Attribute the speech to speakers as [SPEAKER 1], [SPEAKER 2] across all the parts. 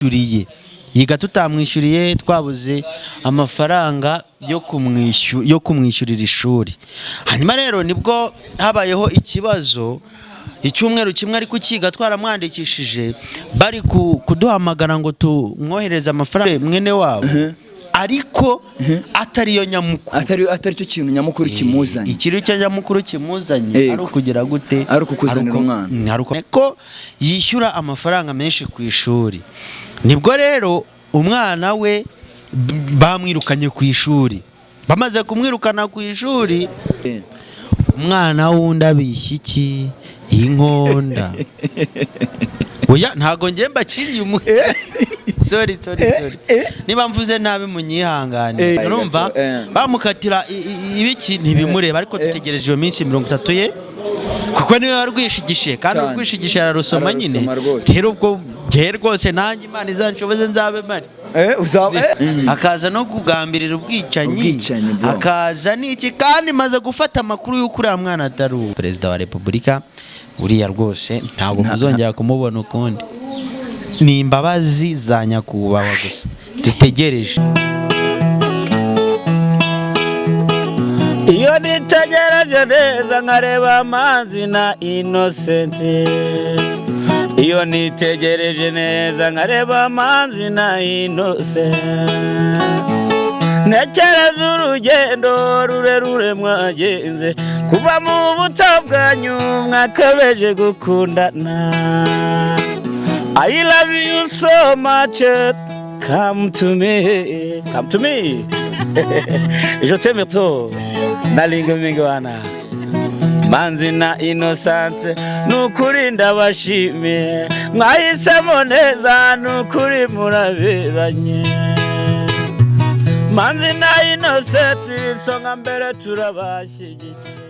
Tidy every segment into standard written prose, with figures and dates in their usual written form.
[SPEAKER 1] Tutamwishyuriye, yiga tutamwishyuriye, twabuze amafaranga yo kumwishyurira ishuri. Hanyuma rero nibwo habayeho ikibazo, icyumweru kimwe ariko ukiga twaramwandikishije, bari kuduhamagara ngo tumwohereze amafaranga mwene wabo, ariko atariyo nyamukuru.
[SPEAKER 2] Atari cyo kintu nyamukuru kimuzanye.
[SPEAKER 1] Ikiri cyo nyamukuru kimuzanye ari ukugira gute?
[SPEAKER 2] Ari ukukuzanira umwana.
[SPEAKER 1] Ari ko yishyura amafaranga menshi ku ishuri. Nibwo rero umwana we bamwirukanye ku ishuri. Bamaze kumwirukana ku ishuri, umwana wundi abishya iki? Inkonda. Oya, ntago njye mbakiriye umwe. Sorry, sorry, sorry, niba mvuze nabi munyihangane. Urumva, bamukatira ibiki ntibimureba, ariko dutegereje iyo minsi 30 ye, kuko niwe warwishigishe kandi urwishigishe ararusoma nyine.
[SPEAKER 2] Ararusoma rwose.
[SPEAKER 1] Rero ubwo njye rwose nanjye Imana izanshoboze nzabe mpari.
[SPEAKER 2] Uzaba.
[SPEAKER 1] Akaza no kugambirira ubwicanyi.
[SPEAKER 2] Ubwicanyi, bro.
[SPEAKER 1] Akaza n'iki, kandi maze gufata amakuru y'uko uriya mwana atari uwo perezida wa repubulika. Uriya rwose ntabwo muzongera kumubona ukundi, ni imbabazi za nyakubahwa gusa dutegereje.
[SPEAKER 3] Iyo nitegereje neza nkareba amazi na Innocent, iyo nitegereje neza nkareba amazi na Innocent, ntekereza urugendo rurerure mwagenze kuva mu buto bwanyu mwakabeje gukundana. I love you so much, come to me, come to me, je t'aime trop, nalinga mingi wana. Manzi na Innocent, nukuri ndabashimiye, mwahisemo neza, nukuri muraberanye. Manzi na Innocent, isonga mbere, turabashyigikiye.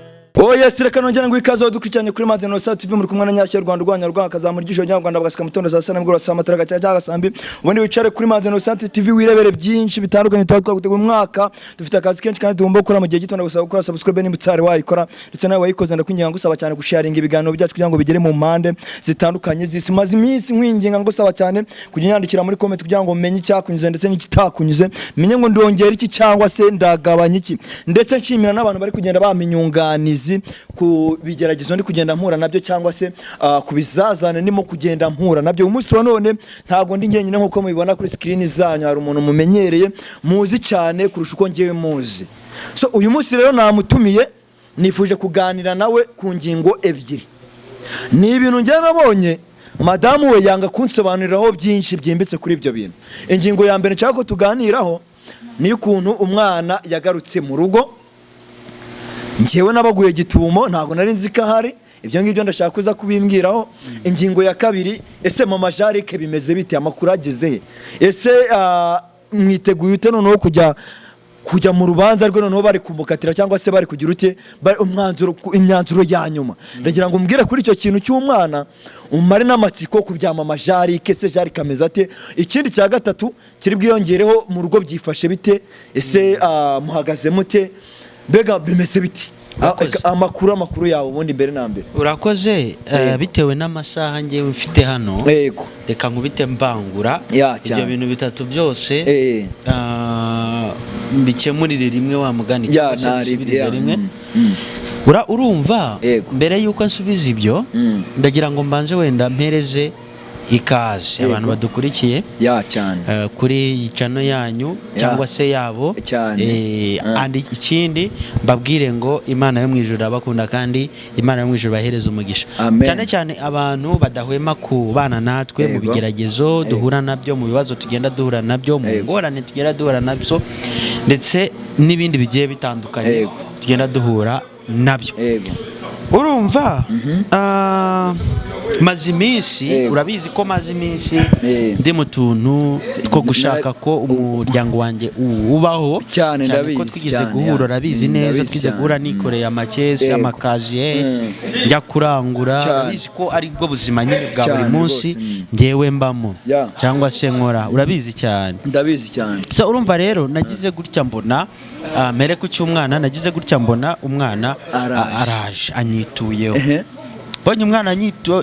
[SPEAKER 2] Oh yes, reka nongera ngo ikaze dukurikiranye kuri Manzi Innocent TV, muri kumwe na Nyashya Rwanda rwanya rwanga kazamura igisho Rwanda bagasika mutondo saa sita nimugoroba, saa matara gacya cyangwa saa mbi. Ubundi wicare kuri Manzi Innocent TV wirebere byinshi bitandukanye tuba twagutegura. Umwaka dufite akazi kenshi kandi tugomba gukora mu gihe gito. Ndagusaba gukora subscribe niba utari wayikora, ndetse nawe wayikoze ndakwinginga ngusaba cyane gusharinga ibiganiro byacu kugira ngo bigere mu mpande zitandukanye z'isi. Maze iminsi nkwinginga ngusaba cyane kujya unyandikira muri comment kugira ngo menye icyakunyuze ndetse n'ikitakunyuze, menye ngo ndongera iki cyangwa se ndagabanya iki. Ndetse nshimira n'abantu bari kugenda bampa inyunganizi ku bigeragezo ndi kugenda mpura nabyo cyangwa se ku bizazane ndimo kugenda mpura nabyo. Umunsi wa none ntabwo ndi njyenyine. Nk'uko mubibona kuri screen zanyu, hari umuntu mumenyereye, muzi cyane kurusha uko ngewe muzi. So uyu munsi rero namutumiye, nifuje kuganira nawe ku ngingo ebyiri. Ni ibintu njye nabonye madamu we yanga kunsobanuriraho byinshi byimbitse kuri ibyo bintu. Ingingo ya mbere nshaka ko tuganiraho ni ukuntu umwana yagarutse mu rugo. Njyewe nabaguye gitumo, ntabwo nari nzi ko ahari. Ibyo ngibyo ndashaka kuza kubimbwiraho. Ingingo ya kabiri: ese mama Jarike bimeze bite? Amakuru ageze he? Ese mwiteguye ute noneho kujya mu rubanza rwe, noneho bari kumukatira cyangwa se bari kugira ute, umwanzuro, imyanzuro ya nyuma? Ndagira ngo umbwire kuri icyo kintu cy'umwana, umare n'amatsiko ku bya mama Jarike. Ese Jarike ameze ate? Ikindi cya gatatu kiri bwiyongereho: mu rugo byifashe bite? Ese muhagaze mute? Mbega bimeze bite?
[SPEAKER 1] Urakoze.
[SPEAKER 2] Amakuru yawe ubundi mbere na mbere.
[SPEAKER 1] Urakoze. Bitewe n'amasaha ngewe mfite hano, reka nkubite mbangura
[SPEAKER 2] Ya,
[SPEAKER 1] ibyo
[SPEAKER 2] cyane.
[SPEAKER 1] bintu bitatu byose, mbikemurire rimwe wa mugani,
[SPEAKER 2] Ya,
[SPEAKER 1] cyangwa se
[SPEAKER 2] ntari
[SPEAKER 1] mbisubirize rimwe. Urumva, mbere y'uko nsubiza ibyo, ndagira ngo mbanze wenda mpereze ikaze abantu badukurikiye
[SPEAKER 2] Ya, cyane.
[SPEAKER 1] Kuri iyi channel yanyu cyangwa se yabo.
[SPEAKER 2] Cyane.
[SPEAKER 1] And ikindi mbabwire ngo Imana yo mu ijuru irabakunda, kandi Imana yo mu ijuru ibahereze umugisha.
[SPEAKER 2] Amen.
[SPEAKER 1] Cyane cyane abantu badahwema kubana natwe mu bigeragezo duhura nabyo, mu bibazo tugenda duhura nabyo, mu ngorane tugenda duhura nabyo, ndetse n'ibindi bigiye bitandukanye tugenda duhura nabyo. Urumva, maze iminsi, urabizi ko maze iminsi ndi mu tuntu two gushaka ko umuryango wanjye ubaho.
[SPEAKER 2] Cyane,
[SPEAKER 1] ko
[SPEAKER 2] ndabizi
[SPEAKER 1] twigeze
[SPEAKER 2] cyane,
[SPEAKER 1] guhura,
[SPEAKER 2] ya.
[SPEAKER 1] urabizi neza,
[SPEAKER 2] Ndabizi
[SPEAKER 1] twigeze
[SPEAKER 2] cyane.
[SPEAKER 1] guhura nikoreye amakesi, amakaziye, njya kurangura. Urabizi ko ari bwo buzima nyine bwa buri
[SPEAKER 2] Cyane
[SPEAKER 1] munsi
[SPEAKER 2] rwose.
[SPEAKER 1] ngewe mbamo cyangwa se nkora, urabizi cyane.
[SPEAKER 2] Ndabizi cyane.
[SPEAKER 1] So urumva rero nagize gutya mbona, mpere ku cy'umwana, nagize gutya mbona umwana
[SPEAKER 2] Araje.
[SPEAKER 1] araje anyituyeho. Mbonye umwana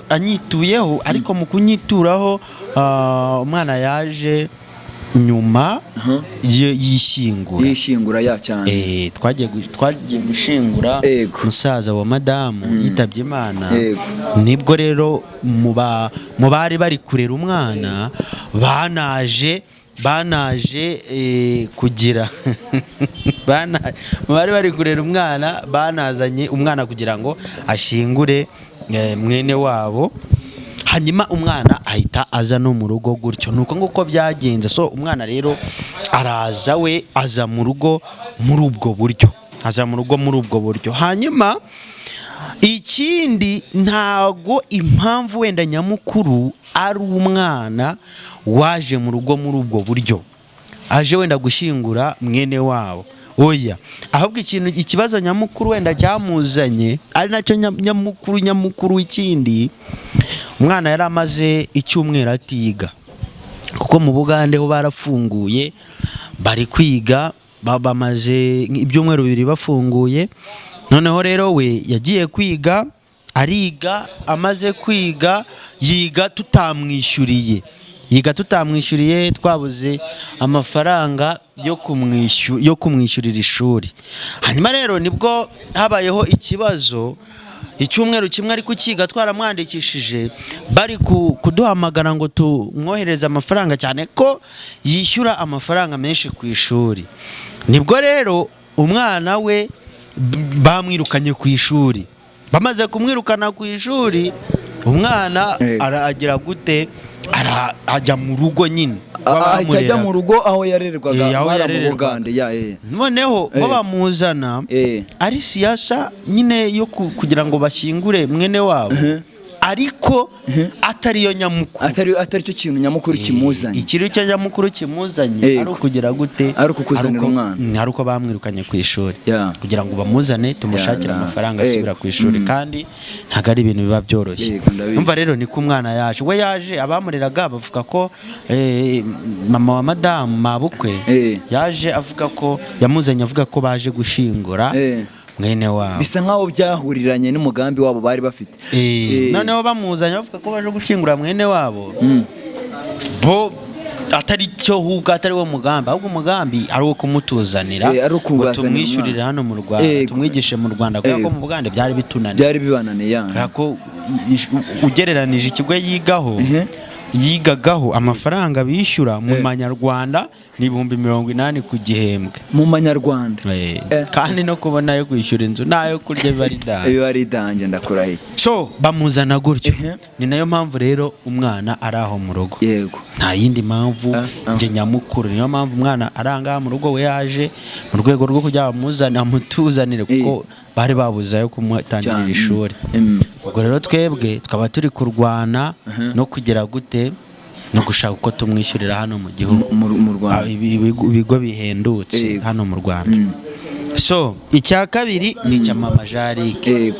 [SPEAKER 1] anyituyeho, ariko mu kunyituraho, umwana yaje nyuma yishyingura.
[SPEAKER 2] Yishingura, ya, cyane.
[SPEAKER 1] Twagiye gushingura musaza wa madamu yitabye Imana. Nibwo rero mu bari bari kurera umwana banaje kugira mu bari bari kurera umwana banazanye umwana kugira ngo ashyingure mwene wabo, hanyuma umwana ahita aza no mu rugo gutyo. Nuko nguko byagenze. So umwana rero araza, we aza mu rugo muri ubwo buryo, aza mu rugo muri ubwo buryo. Hanyuma ikindi, ntago impamvu wenda nyamukuru ari umwana waje mu rugo muri ubwo buryo, aje wenda gushyingura mwene wabo, oya. Ahubwo ikibazo nyamukuru wenda cyamuzanye, ari nacyo nyamukuru, ikindi, umwana yari amaze icyumweru atiga, kuko mu Bugande ho barafunguye, bari kwiga, bamaze ibyumweru 2 bafunguye. Noneho rero we yagiye kwiga, ariga, amaze kwiga yiga tutamwishyuriye, yiga tutamwishyuriye, twabuze amafaranga yo kumwishyurira ishuri. Hanyuma rero nibwo habayeho ikibazo, icyumweru kimwe ari kukiga twaramwandikishije, bari kuduhamagara ngo tumwohereze amafaranga, cyane ko yishyura amafaranga menshi ku ishuri. Nibwo rero umwana we bamwirukanye ku ishuri. Bamaze kumwirukana ku ishuri, umwana agira gute? Ajya mu rugo nyine.
[SPEAKER 2] Ahita ajya mu rugo aho yarererwaga.
[SPEAKER 1] Aho
[SPEAKER 2] Mwara mu
[SPEAKER 1] yarererwaga.
[SPEAKER 2] Bugande, ya.
[SPEAKER 1] Noneho bo bamuzana ari siyasa nyine yo kugira ngo bashyingure mwene wabo, ariko atariyo nyamukuru.
[SPEAKER 2] Atari cyo kintu nyamukuru kimuzanye.
[SPEAKER 1] Ikiri cyo nyamukuru kimuzanye ari ukugira gute?
[SPEAKER 2] Ari ukukuzanira umwana.
[SPEAKER 1] Ari uko bamwirukanye ku ishuri, kugira ngo bamuzane tumushakire amafaranga asubira ku ishuri. Kandi ntabwo ari ibintu biba byoroshye.
[SPEAKER 2] Yego, ndabizi.
[SPEAKER 1] Umva rero, niko umwana yaje. We yaje, abamureraga bavuga ko mama wa madamu, mabukwe, yaje avuga ko yamuzanye avuga ko baje gushingura mwene wabo.
[SPEAKER 2] Bisa nkaho byahuriranye n'umugambi wabo bari bafite.
[SPEAKER 1] Noneho bamuzanye bavuga ko baje gushingura mwene wabo, bo atari cyo, ahubwo atari wo mugambi, ahubwo umugambi ari uwo kumutuzanira
[SPEAKER 2] Ari
[SPEAKER 1] ngo
[SPEAKER 2] ukubazanira
[SPEAKER 1] tumwishyurire
[SPEAKER 2] umwana.
[SPEAKER 1] hano mu Rwanda, tumwigishe mu Rwanda, kubera ko mu Bugande byari bitunaniye.
[SPEAKER 2] Byari bibananiye, ya.
[SPEAKER 1] Kubera ko ugereranije ikigo yigaho, yigagaho, amafaranga bishyura mu manyarwanda ni 80,000 ku gihembwe.
[SPEAKER 2] Mu manyarwanda.
[SPEAKER 1] Kandi no kubona ayo kwishyura inzu n'ayo kurya biba ari danger.
[SPEAKER 2] Biba ari danger, ndakurahiye.
[SPEAKER 1] So bamuzana gutyo. Ni nayo mpamvu rero umwana ari aho mu rugo. Nta yindi mpamvu. Njye nyamukuru, niyo mpamvu umwana ari aha ngaha mu rugo. We yaje mu rwego rwo kugira bamuzane, amutuzanire, kuko bari babuze ayo kumutangirira ishuri. Ubwo rero twebwe tukaba turi kurwana no kugira gute, no gushaka uko tumwishyurira hano mu gihugu.
[SPEAKER 2] Mu Rwanda.
[SPEAKER 1] Ibigo bihendutse hano mu Rwanda. So icya kabiri ni icya mama Jarike.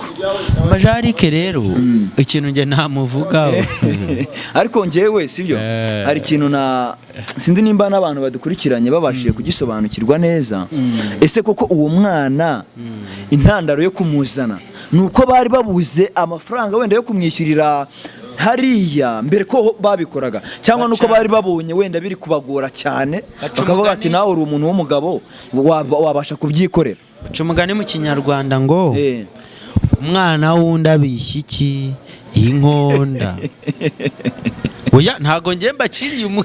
[SPEAKER 1] Mama Jarike rero, ikintu njye namuvugaho,
[SPEAKER 2] Ariko njyewe, sibyo, hari ikintu na sinzi nimba n'abantu badukurikiranye babashije kugisobanukirwa neza. Ese koko uwo mwana intandaro yo kumuzana ni uko bari babuze amafaranga wenda yo kumwishyurira hariya mbere ko babikoraga, cyangwa nuko bari babonye wenda biri kubagora cyane,
[SPEAKER 1] Baca
[SPEAKER 2] bakavuga ati
[SPEAKER 1] umugani.
[SPEAKER 2] nawe uri umuntu w'umugabo, wabasha kubyikorera?
[SPEAKER 1] Baca umugani mu Kinyarwanda ngo umwana w'undi abishya iki? Inkonda. Oya, ntago njye mbaciriye umu,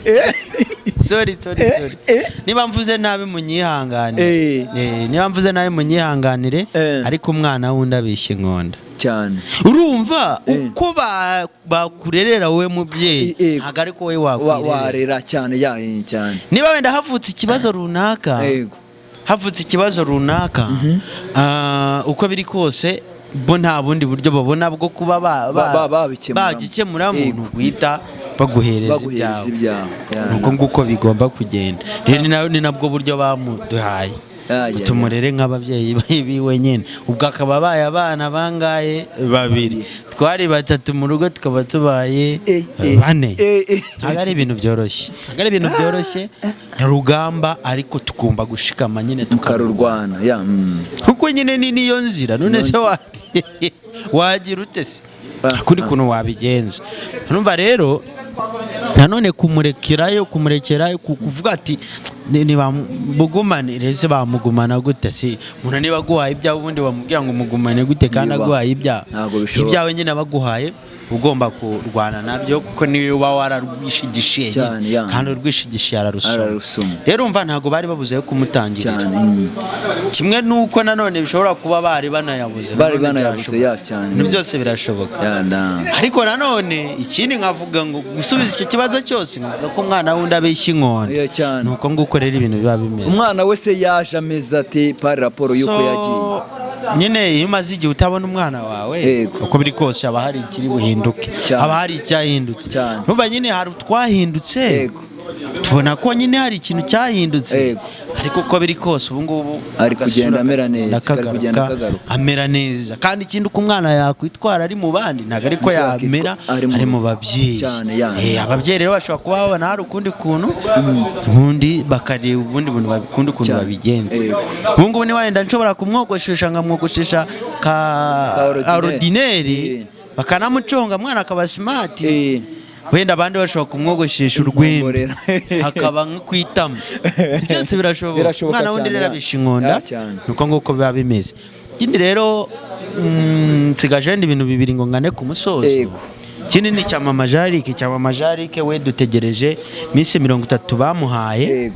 [SPEAKER 1] sorry, sorry, sorry. Niba mvuze nabi munyihanganire. Niba mvuze nabi munyihanganire. Ariko umwana w'undi abishya inkonda.
[SPEAKER 2] Cyane.
[SPEAKER 1] Urumva uko bakurerera wowe mubyeyi, ntabwo ariko wowe wakwirerera.
[SPEAKER 2] Warera cyane, ya, cyane.
[SPEAKER 1] Niba wenda havutse ikibazo runaka, havutse ikibazo runaka, uko biri kose bo nta bundi buryo babona bwo kuba
[SPEAKER 2] Babikemuramo.
[SPEAKER 1] bagikemuramo, ni uguhita baguhereza
[SPEAKER 2] Baguhereza
[SPEAKER 1] ibyawe.
[SPEAKER 2] Ibyawe. Ya,
[SPEAKER 1] Nuko nguko bigomba kugenda rero. Ni nabwo buryo bamuduhaye,
[SPEAKER 2] Ya, ya, ya.
[SPEAKER 1] tumurere nk'ababyeyi biwe nyine. Ubwo akaba abaye abana bangaye? Babiri. Twari batatu mu rugo, tukaba tubaye bane. Ntabwo ari ibintu byoroshye, ntabwo ari ibintu byoroshye, ni urugamba, ariko tugomba gushikama nyine, tukarurwana.
[SPEAKER 2] Mukarurwana, ya.
[SPEAKER 1] Kuko nyine ni niyo nzira. None
[SPEAKER 2] Niyo
[SPEAKER 1] se wagira ute se? Kundi kuntu wabigenza. Urumva rero nanone kumurekerayo, kumurekerayo, kuvuga ati "Nibamugumane rese, bamugumana gute se umuntu niba aguhaye ibyawe? Ubundi bamubwira ngo mugumane gute kandi aguhaye ibyawe?"
[SPEAKER 2] Ntabwo bishoboka.
[SPEAKER 1] Ibyawe nyine abaguhaye ugomba kurwana nabyo, kuko niyo uba wararwishigishiye nyine.
[SPEAKER 2] Cyane, ya.
[SPEAKER 1] Kandi urwishigishiye ararusoma.
[SPEAKER 2] Ararusoma.
[SPEAKER 1] Rero umva, ntabwo bari babuze yo kumutangirira.
[SPEAKER 2] Cyane.
[SPEAKER 1] Kimwe nuko nanone bishobora kuba bari banayabuze.
[SPEAKER 2] Bari
[SPEAKER 1] Nanone
[SPEAKER 2] banayabuze,
[SPEAKER 1] byashoboka.
[SPEAKER 2] ya, cyane.
[SPEAKER 1] Ibintu byose birashoboka.
[SPEAKER 2] Ya, nda.
[SPEAKER 1] Ariko nanone ikindi nkavuga ngo gusubiza icyo kibazo cyose, nkavuga ko umwana wundi abeshya inkonda.
[SPEAKER 2] Ya, cyane.
[SPEAKER 1] Nuko nguko rero ibintu biba bimeze.
[SPEAKER 2] Umwana we se yaje ameze ate par rapport y'uko
[SPEAKER 1] So,
[SPEAKER 2] yagiye?
[SPEAKER 1] nyine iyo umaze igihe utabona umwana wawe, uko biri kose haba hari ikiri buhinduke, haba hari icyahindutse. Numva nyine hari utwahindutse, tubona ko nyine hari ikintu cyahindutse, ariko uko biri kose ubu ngubu
[SPEAKER 2] Ari
[SPEAKER 1] agasura
[SPEAKER 2] kugenda amera neza, ari
[SPEAKER 1] kagaruka,
[SPEAKER 2] kugenda akagaruka.
[SPEAKER 1] amera neza. Kandi ikindi, uko umwana yakwitwara ari mu bandi ntabwo ariko
[SPEAKER 2] Niko yakwitwa
[SPEAKER 1] yamera
[SPEAKER 2] ari mu
[SPEAKER 1] ari mu babyeyi.
[SPEAKER 2] Cyane, ya.
[SPEAKER 1] Ababyeyi rero bashobora kuba babona hari ukundi kuntu, ubundi bakareba ubundi buntu ukundi kuntu babigenza. Ubu ngubu ni wenda nshobora kumwogoshesha, nkamwogoshesha ka
[SPEAKER 2] Ka ordinaire.
[SPEAKER 1] ordinaire, bakanamuconga mwana akaba smart. Wenda abandi bashobora kumwogoshesha urwembe,
[SPEAKER 2] Inkomborera.
[SPEAKER 1] hakaba nko ku itama. Byose birashoboka.
[SPEAKER 2] Birashoboka
[SPEAKER 1] Umwana wundi
[SPEAKER 2] cyane,
[SPEAKER 1] rero
[SPEAKER 2] ya.
[SPEAKER 1] abisha inkonda.
[SPEAKER 2] Ya, cyane.
[SPEAKER 1] Nuko nguko biba bimeze. Ikindi rero, nsigaje wenda ibintu bibiri ngo ngane ku musozo. Ikindi ni icya Mama Jarike. Icya Mama Jarike we, dutegereje iminsi 30 bamuhaye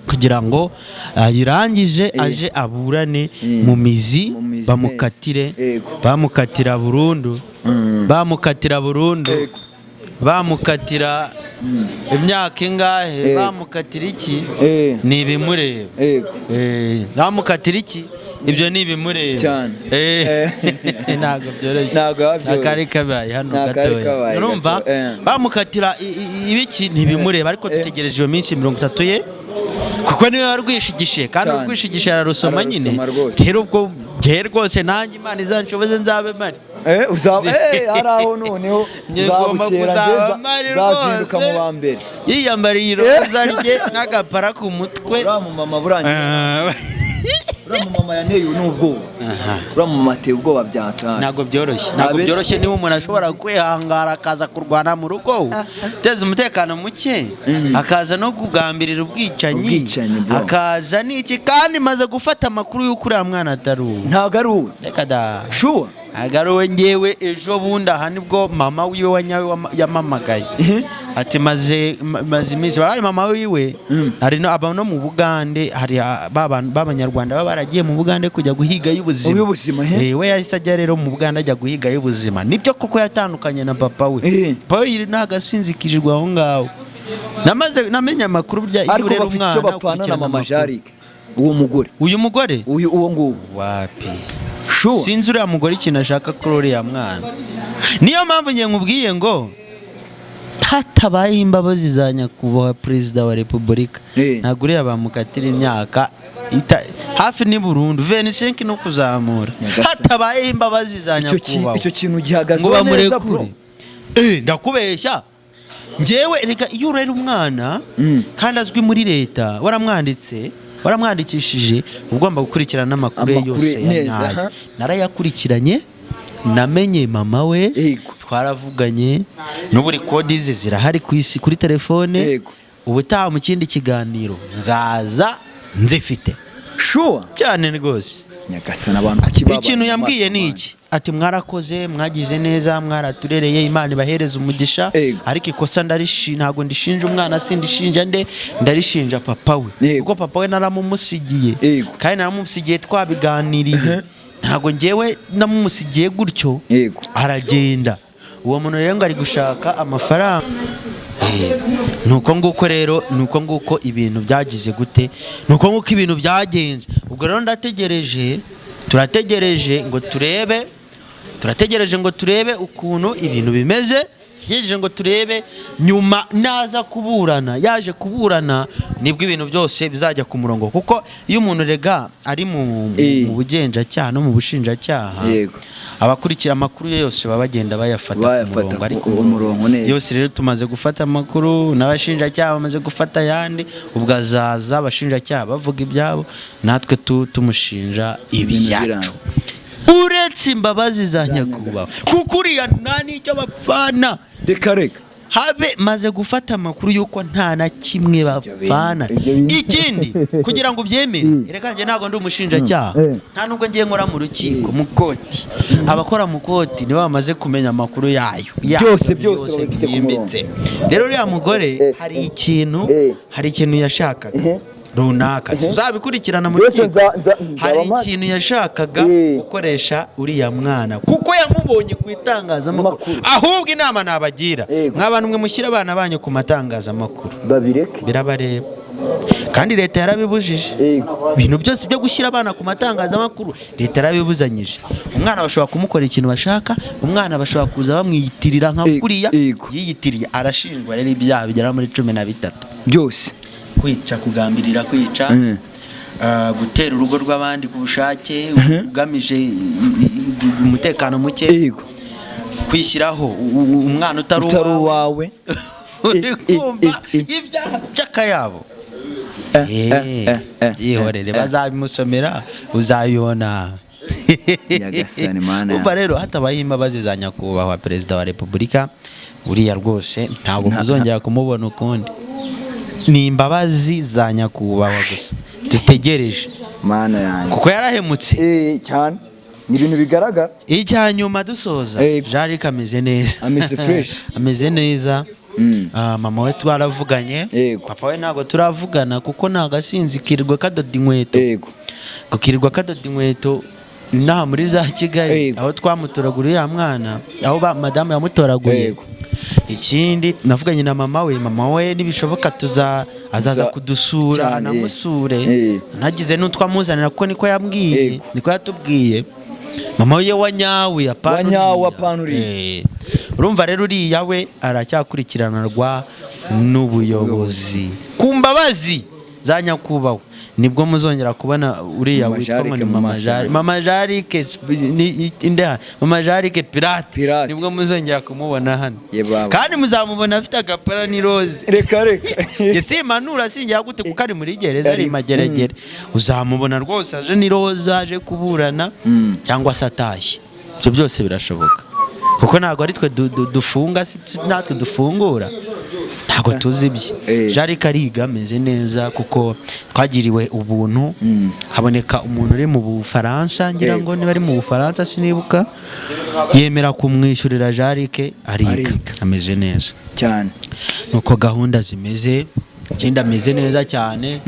[SPEAKER 1] kugira ngo ayirangije, aje aburane mu mizi,
[SPEAKER 2] Mu mizi
[SPEAKER 1] bamukatire,
[SPEAKER 2] neza.
[SPEAKER 1] Bamukatira burundu, bamukatira burundu, bamukatira imyaka ingahe, bamukatira iki, ni ibimureba. Bamukatira iki, ibyo ni ibimureba.
[SPEAKER 2] Cyane.
[SPEAKER 1] Ntabwo byoroshye.
[SPEAKER 2] Ntabwo biba byoroshye.
[SPEAKER 1] Ntakari kabaye hano
[SPEAKER 2] Ntakari
[SPEAKER 1] gatoya.
[SPEAKER 2] kabaye
[SPEAKER 1] Urumva,
[SPEAKER 2] gato,
[SPEAKER 1] bamukatira ibiki ntibimureba, ariko dutegereje iyo minsi 30 ye, kuko niwe warwishigishe kandi urwishigishe ararusoma nyine.
[SPEAKER 2] Ararusoma rwose.
[SPEAKER 1] Rero ubwo njye rwose nanjye Imana izanshoboze nzabe mpari.
[SPEAKER 2] Uzaba hari aho noneho
[SPEAKER 1] Njye ngomba
[SPEAKER 2] uzabukera,
[SPEAKER 1] kuzaba
[SPEAKER 2] njye
[SPEAKER 1] mpari
[SPEAKER 2] nzazinduka mu
[SPEAKER 1] rwose.
[SPEAKER 2] ba mbere.
[SPEAKER 1] Yiyambariye iroza rye n'agapara ku mutwe.
[SPEAKER 2] Uriya mumama burangiye, uriya mumama yanteye n'ubwoba, uriya mumama ateye ubwoba byataye.
[SPEAKER 1] Ntabwo byoroshye, ntabwo byoroshye. Niba umuntu ashobora kwihangara akaza kurwana mu rugo, uteza umutekano muke, akaza no kugambirira ubwicanyi,
[SPEAKER 2] Ubwicanyi, bro.
[SPEAKER 1] akaza n'iki, kandi maze gufata amakuru y'uko uriya mwana atari uwe.
[SPEAKER 2] Ntabwo ari uwe?
[SPEAKER 1] Reka da.
[SPEAKER 2] Sure?
[SPEAKER 1] Ntabwo ari uwe. Ngewe ejo bundi aha nibwo mama wiwe wa nyawe yamamagaye ati maze iminsi bari mama wiwe hari no aba no mu Bugande, hari ba bantu b'abanyarwanda baba baragiye mu Bugande kujya guhiga y'ubuzima.
[SPEAKER 2] Y'ubuzima, he?
[SPEAKER 1] We yahise ajya rero mu Bugande, ajya guhiga y'ubuzima. Nibyo koko yatandukanye na papa we. Papa we yiri nagasinzikirirwa aho ngaho. Namaze namenye amakuru burya iyo
[SPEAKER 2] Ariko
[SPEAKER 1] urera
[SPEAKER 2] bafite icyo
[SPEAKER 1] umwana
[SPEAKER 2] bapfana na
[SPEAKER 1] ukurikirana
[SPEAKER 2] mama
[SPEAKER 1] amakuru.
[SPEAKER 2] Jarike, uwo mugore?
[SPEAKER 1] Uyu mugore?
[SPEAKER 2] Uyu, uwo nguwo.
[SPEAKER 1] Wapi.
[SPEAKER 2] Sure?
[SPEAKER 1] Sinzi uriya mugore ikintu ashaka kuri uriya mwana. Niyo mpamvu ngiye nkubwiye ngo hatabayeho imbabazi za nyakubahwa perezida wa repubulika, ntabwo uriya bamukatira imyaka hafi ni burundu, 25 no kuzamura.
[SPEAKER 2] Nyagasani.
[SPEAKER 1] Hatabayeho imbabazi za
[SPEAKER 2] Icyo
[SPEAKER 1] nyakubahwa
[SPEAKER 2] icyo kintu
[SPEAKER 1] ngo
[SPEAKER 2] gihagazeho neza, bro.
[SPEAKER 1] bamurekure. Ndakubeshya njyewe reka, iyo urera umwana kandi azwi muri leta, waramwanditse, waramwandikishije, uba ugomba gukurikirana n'amakuru ye
[SPEAKER 2] Amakuru
[SPEAKER 1] yose
[SPEAKER 2] ye
[SPEAKER 1] ya
[SPEAKER 2] neza,
[SPEAKER 1] nyayo.
[SPEAKER 2] aha.
[SPEAKER 1] Narayakurikiranye, namenye mama we, twaravuganye, n'ubu record ze zirahari ku isi kuri telefone. Ubutaha mu kindi kiganiro nzaza nzifite.
[SPEAKER 2] Sure?
[SPEAKER 1] Cyane rwose.
[SPEAKER 2] Nyagasani, abantu kuki
[SPEAKER 1] Ikintu yambwiye ni iki, ati mwarakoze, mwagize neza, mwaraturereye, Imana ibahereza umugisha, ariko ikosa ntabwo ndishinja umwana, sindishinja nde, ndarishinja papa we, kuko papa we naramumusigiye, kandi naramumusigiye twabiganiriye, ntabwo ngewe namumusigiye gutyo aragenda. Uwo muntu rero ngo ari gushaka amafaranga. Nuko nguko rero, nuko nguko ibintu byagize gute, nuko nguko ibintu byagenze. Ubwo rero ndategereje, turategereje ngo turebe, turategereje ngo turebe ukuntu ibintu bimeze, tutegereje ngo turebe nyuma naza kuburana. Yaje kuburana nibwo ibintu byose bizajya ku murongo, kuko iyo umuntu rega ari mu bugenzacyaha no mu bushinjacyaha, abakurikira amakuru ye yose baba bagenda bayafata ku
[SPEAKER 2] Bayafata
[SPEAKER 1] murongo, ariko
[SPEAKER 2] ku murongo neza.
[SPEAKER 1] yose rero tumaze gufata amakuru n'abashinjacyaha bamaze gufata ayandi. Ubwo azaza abashinjacyaha bavuga ibyabo, natwe tumushinja
[SPEAKER 2] Ibintu
[SPEAKER 1] ibyacu,
[SPEAKER 2] biranga.
[SPEAKER 1] uretse Uretse imbabazi za nyakubahwa, kuko uriya nta n'icyo bapfana.
[SPEAKER 2] Reka reka.
[SPEAKER 1] Habe maze gufata amakuru y'uko nta na kimwe bapfana.
[SPEAKER 2] Ibyo bintu.
[SPEAKER 1] Ikindi, kugira ngo ubyemere, reka njye ntabwo ndi umushinjacyaha, nta nubwo ngiye nkora mu rukiko, mu koti. Abakora mu koti nibo bamaze kumenya amakuru yayo.
[SPEAKER 2] Byose, byose babifite ku
[SPEAKER 1] byimbitse. Rero uriya mugore hari ikintu hari ikintu yashakaga runaka, uzabikurikirana mu
[SPEAKER 2] Byose
[SPEAKER 1] rukiko.
[SPEAKER 2] nzaba
[SPEAKER 1] Hari
[SPEAKER 2] mpari.
[SPEAKER 1] ikintu yashakaga gukoresha uriya mwana, kuko yamubonye ku itangazamakuru.
[SPEAKER 2] Makuru.
[SPEAKER 1] Ahubwo inama nabagira, mw'abantu mwe mushyire abana banyu ku matangazamakuru,
[SPEAKER 2] Babireke.
[SPEAKER 1] birabareba, kandi leta yarabibujije. Ibintu byose byo gushyira abana ku matangazamakuru, leta yarabibuzanyije. Umwana bashobora kumukora ikintu bashaka, umwana bashobora kuza bamwiyitirira nka kuriya yiyitiriye. Arashinjwa rero ibyaha bigera muri 13.
[SPEAKER 2] Byose.
[SPEAKER 1] Kwica, kugambirira kwica, gutera urugo rw'abandi ku bushake ugamije umutekano muke, kwishyiraho umwana utari
[SPEAKER 2] utari
[SPEAKER 1] uwawe.
[SPEAKER 2] Uwawe.
[SPEAKER 1] Uri kumva ibyaha by'akayabo. Byihorere, bazabimusomera, uzabibona.
[SPEAKER 2] Nyagasani Mana.
[SPEAKER 1] Umva rero, hatabayeho imbabazi za nyakubahwa Perezida wa Repubulika, uriya rwose ntabwo muzongera kumubona ukundi. Ni imbabazi za nyakubahwa gusa dutegereje,
[SPEAKER 2] Mana yanjye.
[SPEAKER 1] kuko yarahemutse.
[SPEAKER 2] Cyane, ni ibintu bigaragara.
[SPEAKER 1] Icya nyuma dusoza, Jarike ameze neza.
[SPEAKER 2] Ameze fresh.
[SPEAKER 1] Ameze neza. Mama we twaravuganye. Papa we ntabwo turavugana, kuko ntabwo asinzi, kirirwa kadoda inkweto. Kukirirwa kadoda inkweto inaha muri za Kigali, aho twamutoraguriye uriya mwana, aho madamu yamutoraguye. Ikindi, navuganye na mama we. Mama we nibishoboka tuza azaza kudusura, anamusure, nagize n'utwo amuzanira, kuko niko yambwiye, niko yatubwiye. Mama we wa nyawe, apana
[SPEAKER 2] Wa nyawe,
[SPEAKER 1] uriya.
[SPEAKER 2] apana uriya.
[SPEAKER 1] Urumva rero, uriya we aracyakurikiranirwa n'ubuyobozi. Ku mbabazi za nyakubahwa nibwo muzongera kubona uriya
[SPEAKER 2] Mama
[SPEAKER 1] witwa ngo
[SPEAKER 2] Jarike
[SPEAKER 1] ni
[SPEAKER 2] mu
[SPEAKER 1] Mama
[SPEAKER 2] maso.
[SPEAKER 1] Jarike, Mama Jarike indeha, Mama Jarike Pirate.
[SPEAKER 2] Pirate.
[SPEAKER 1] Nibwo muzongera kumubona hano,
[SPEAKER 2] Ye baba.
[SPEAKER 1] kandi muzamubona afite agapara n'iroze.
[SPEAKER 2] Reka reka.
[SPEAKER 1] Njye simpanura, sinjya gute, kuko ari muri gereza, ari mageregere. Uzamubona rwose aje n'iroza, aje kuburana, cyangwa se atashye. Ibyo byose birashoboka, kuko ntabwo ari twe dufunga, si natwe dufungura, ntabwo tuzi ibye. Jarike ariga, ameze neza, kuko twagiriwe ubuntu, haboneka umuntu uri mu Bufaransa, ngira ngo niba ari mu Bufaransa sinibuka, yemera kumwishyurira. Jarike ariga,
[SPEAKER 2] Ariga.
[SPEAKER 1] ameze neza.
[SPEAKER 2] Cyane.
[SPEAKER 1] Nuko gahunda zimeze. Ikindi, ameze neza cyane.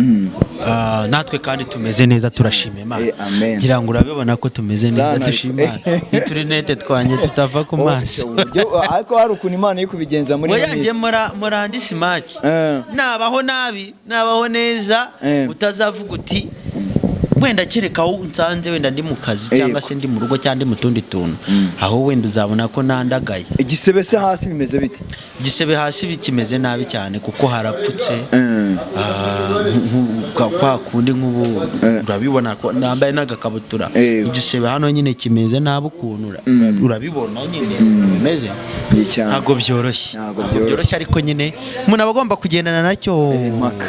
[SPEAKER 1] Natwe kandi tumeze neza, turashima Imana.
[SPEAKER 2] Amen.
[SPEAKER 1] Ngira ngo urabibona ko tumeze neza.
[SPEAKER 2] Sana.
[SPEAKER 1] Dushima Imana n'uturinete twanjye tutava ku maso.
[SPEAKER 2] Ariko hari ukuntu Imana iri kubigenza muri
[SPEAKER 1] Oya,
[SPEAKER 2] ino
[SPEAKER 1] njye
[SPEAKER 2] minsi.
[SPEAKER 1] mora ndi smart. Nabaho nabi, nabaho neza, utazavuga uti wenda kereka aho nsanze wenda ndi mu kazi, cyangwa se ndi mu rugo, cyangwa ndi mu tundi tuntu, aho wenda uzabona ko nandagaye.
[SPEAKER 2] Igisebe se hasi bimeze bite?
[SPEAKER 1] Igisebe hasi kimeze nabi cyane, kuko harapfutse. Kwa kundi nk'ubu urabibona ko nambaye n'agakabutura. Igisebe hano nyine kimeze nabi ukuntu, urabibona nyine bimeze.
[SPEAKER 2] Ni cyane.
[SPEAKER 1] Ntabwo byoroshye.
[SPEAKER 2] Ntabwo
[SPEAKER 1] Ntabwo
[SPEAKER 2] byoroshye.
[SPEAKER 1] byoroshye, ariko nyine umuntu aba agomba kugendana nacyo
[SPEAKER 2] Mpaka.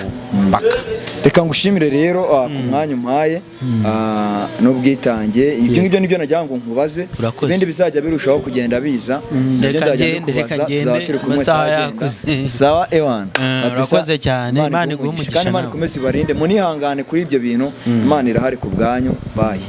[SPEAKER 1] mpaka.
[SPEAKER 2] Reka ngushimire rero ku mwanya umpaye n'ubwitange. Ibyo ngibyo nibyo nagira ngo nkubaze.
[SPEAKER 1] Urakoze.
[SPEAKER 2] Ibindi bizajya birushaho kugenda biza. Nibyo
[SPEAKER 1] Reka
[SPEAKER 2] nzajya
[SPEAKER 1] ngende, reka
[SPEAKER 2] nzikubaza,
[SPEAKER 1] ngende,
[SPEAKER 2] tuzaba turi kumwe
[SPEAKER 1] amasaha
[SPEAKER 2] sawa agenda.
[SPEAKER 1] yakuze.
[SPEAKER 2] Sawa ewana. Kabisa,
[SPEAKER 1] Urakoze cyane, Imana iguhe
[SPEAKER 2] umugisha.
[SPEAKER 1] umugisha
[SPEAKER 2] Kandi Imana
[SPEAKER 1] nawe.
[SPEAKER 2] ikomeze ibarinde, munihangane kuri ibyo bintu. Imana irahari ku bwanyu. Bye.